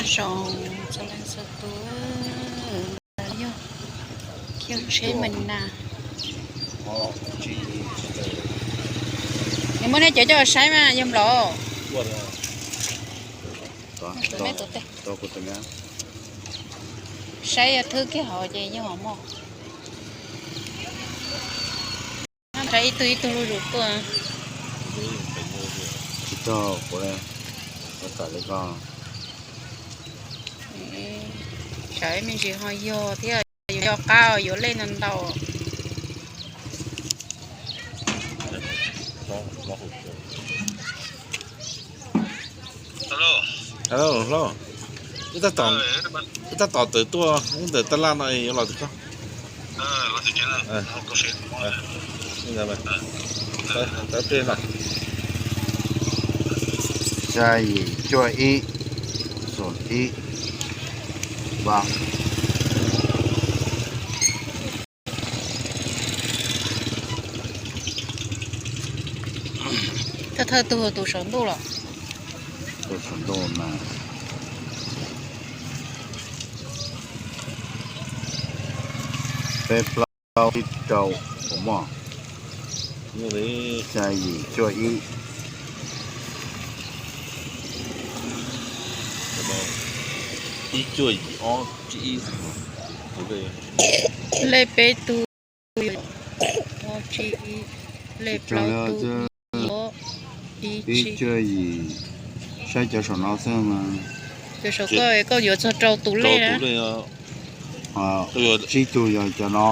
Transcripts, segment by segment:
Zoo txhua leej txhua tus, yog khiv tsheb mas na. Nws muab nej cov coj saib mas yog nplaum. Saib yog thwb kiag hauv ces yeej mos. Saib ib tug ib tug zuj zus tuaj. Tsis tau kuv, kuv tawm li ko. Saib me ntsis ho yog thiab, yuav qab yuav lej ntau ntau. Alo, hlob. Wb tab tom tawm tuaj ntawm tab laj no yuav los twg koj? Xya yim cuaj ib, xoom ib, vaj. Thawj thawj tug tus saum ntuj los. Tus saum ntuj mas peb plaub tsib rau, kuv muaj xya yim cuaj ib, ib cuaj yim ob tsib ib. Lej peb tug, ob tsib ib, lej plaub tug, ib cuaj yim. Saib cov saum no xwb mas. Cov saum koj, koj yuav txog rau tus lej na. Tsib tug yog cov no,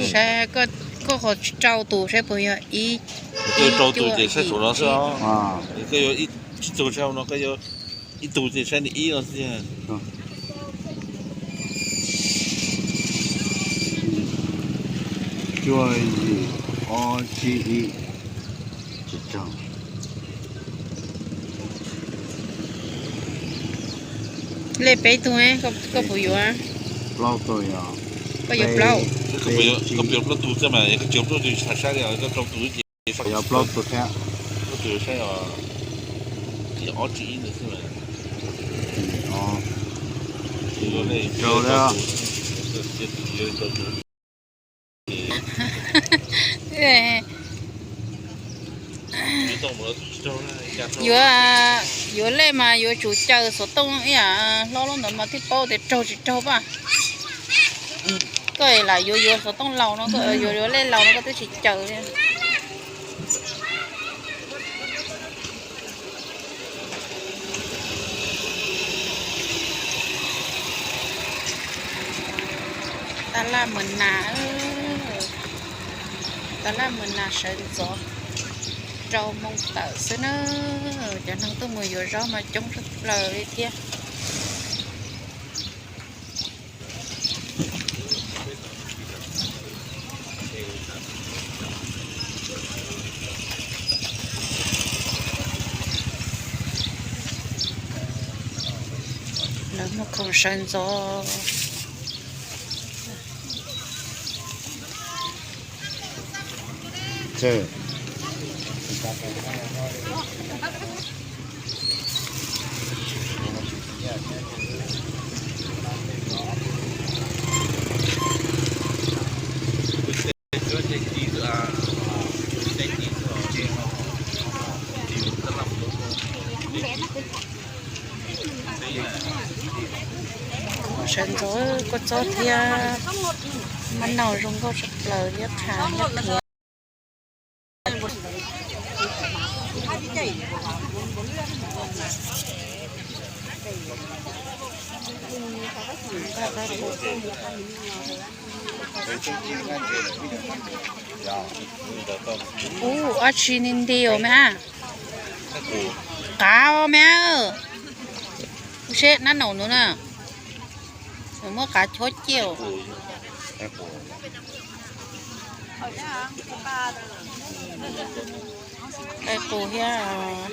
saib koj qhov rau tus saib puas yog ib, rau tus ces saib saum no xwb. Koj yuav tsib tug saib no, koj yuav ib tug ces saib nws ib no xwb. Cuaj yim ob tsib ib. Tsis tau. Lej peb tug, koj puas yuav? Plaub tug yog. Koj yuav plaub? Koj puas yuav plaub tug xwb mas, koj tsis yuav plaub tug saib saib li, koj rau tus ces saib. Yuav plaub tug thiab. Plaub tug saib os. Ob tsib ib ntawd xwb mas. Rau li. Yuav, yuav lej mas yuav tsum caws xov tooj ib yam hlob lub ntawd mas thiaj paub tias raug tsis raug pab. Koj lam yuav yuav xov tooj laus no, koj yuav yuav lej laus no koj twb tsis caws li. Tab laj Mws Nas, tab laj Mws Nas sawv ntxov rau moos tawm xwb na. Cov neeg tuaj mus yuav zaub mas coob tshaj plaws li thiab. Lawv muag khoom sawv ntxov. Sawv ntxov kua txob thiab mab noj zoo nkauj tshaj plaws thiab qha nyob thiab. Ub, dab tsi nti nti os me ab? Qav os me ab. Seb nab naum nws na. Nws muab qav chob ciaj. Nqaij qus thiab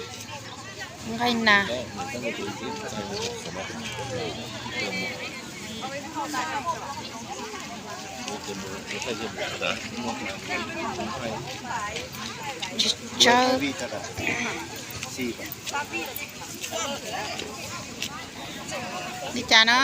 nqaij nas. Tsis tsawg. Li cas no?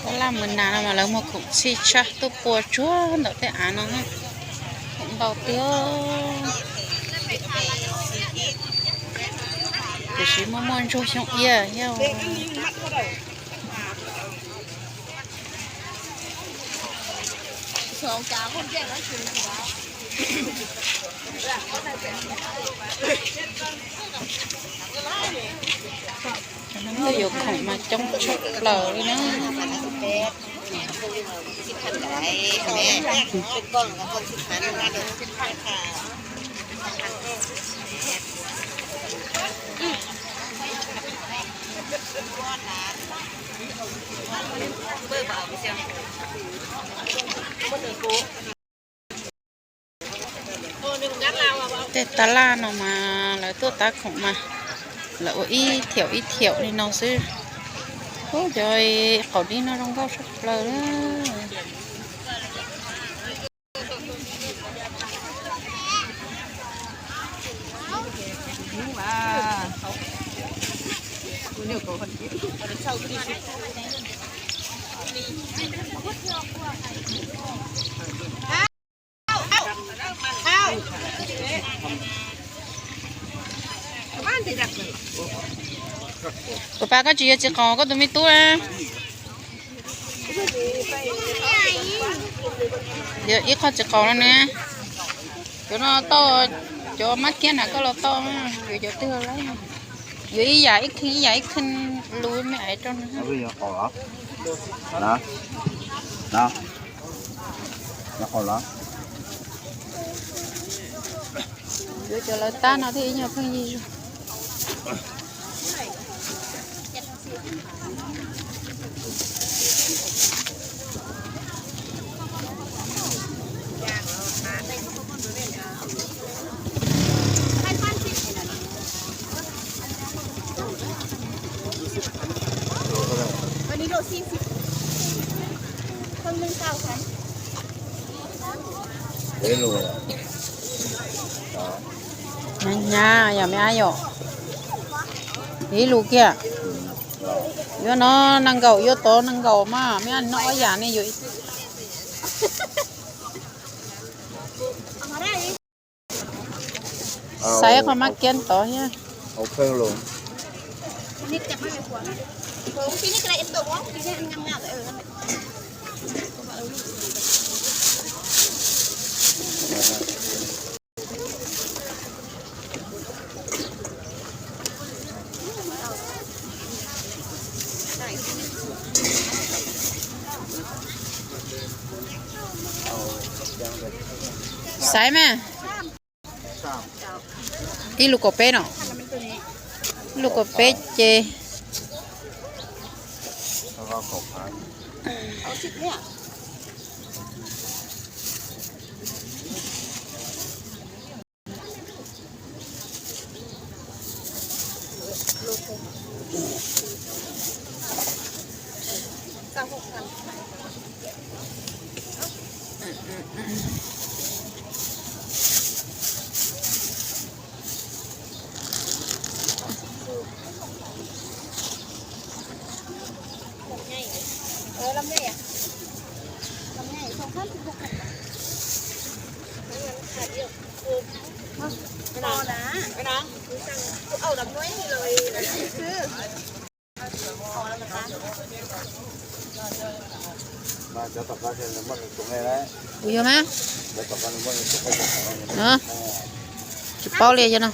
Tab laj mus nas no mas lawv muag khoom txhij tshaj tuaj pua tsuag ntawm tej av no, khoom ntau tiag. Tiam sis muaj muaj ntsuag xyoob iab thiab. Cov no yuav khoom mas coob tshaj plaws li na. Tej tab laj no mas lawv tuaj tab khoom mas lawv ua ib thiaum ib thiaum li no xwb. Ub, cov qaum dib no zoo nkauj tshaj plaws. Kuv pab koj tsis yog txiv qaub koj tus me tub na. Yog ib qho txiv qaub no ne. Cov no tau, cov mab kiab na koj los tau, yuav cov twg lawm. Yuav ib yam ib kheej ib yam ib kheej lus me aiv rau no. Yuav cov lawv tab no thiaj ib nyuag pheej yig zog. Hnyav hnyav yom me ab yom. Ib lus kiag. Yuav no nees nkaum, yuav tod nees nkaum mas me ab, noj ob yam ne yuav. Xaiv qhov mab kiab tod thiab. Xaiv mas. Ib lus kaum peb no. Ib lus kaum peb ces. Kuv yog mas. Tsis paub li yog no.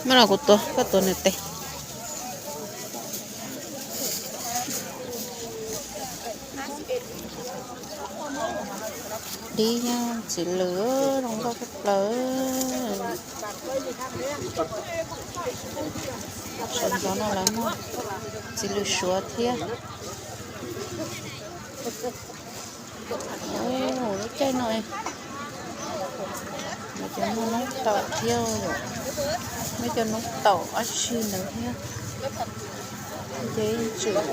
Maj los kuv tuav, koj tuav nws tes. Dib txiv lws zoo nkauj tshaj plaws. Saum ntoo no lawv muaj txiv lws suav thiab. Lub caij no lawv cov muaj noob taum thiab, muaj cov noob taum dab tsi ntawd thiab. Ces tswm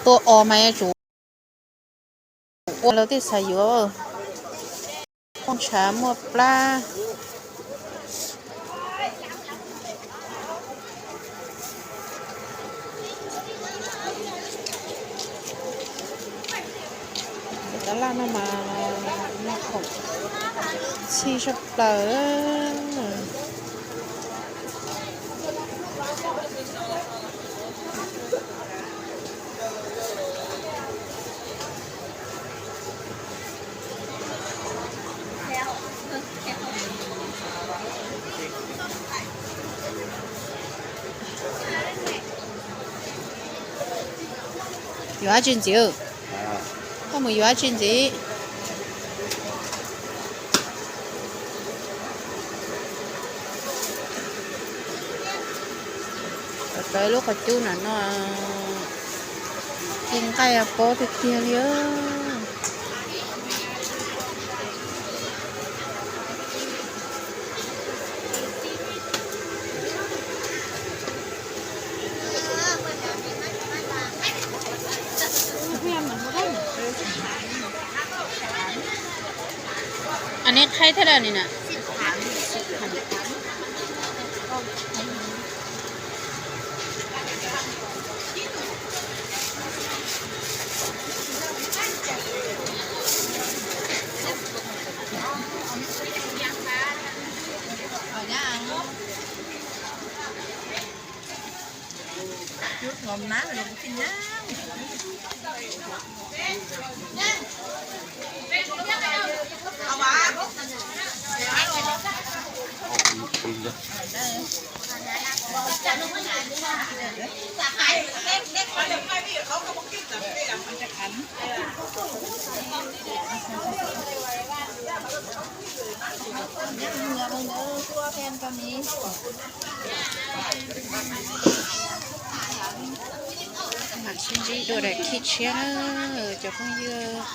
Tua os mas yuav tsum ua lawv tej xav yuav. Muaj ntshav muaj plab. Tab laj no mas muaj khoom txhij tshaj plaws. Yuav dab tsi ntxiv? Koj mus yuav dab tsi ntxiv? Tawm plaws lub qhov cub na no, ci nqaij pob tiag tiag li. Aneb qhaib thiab li na. Mam sib ntsib dua daim khi tshiab na cov phooj ywg.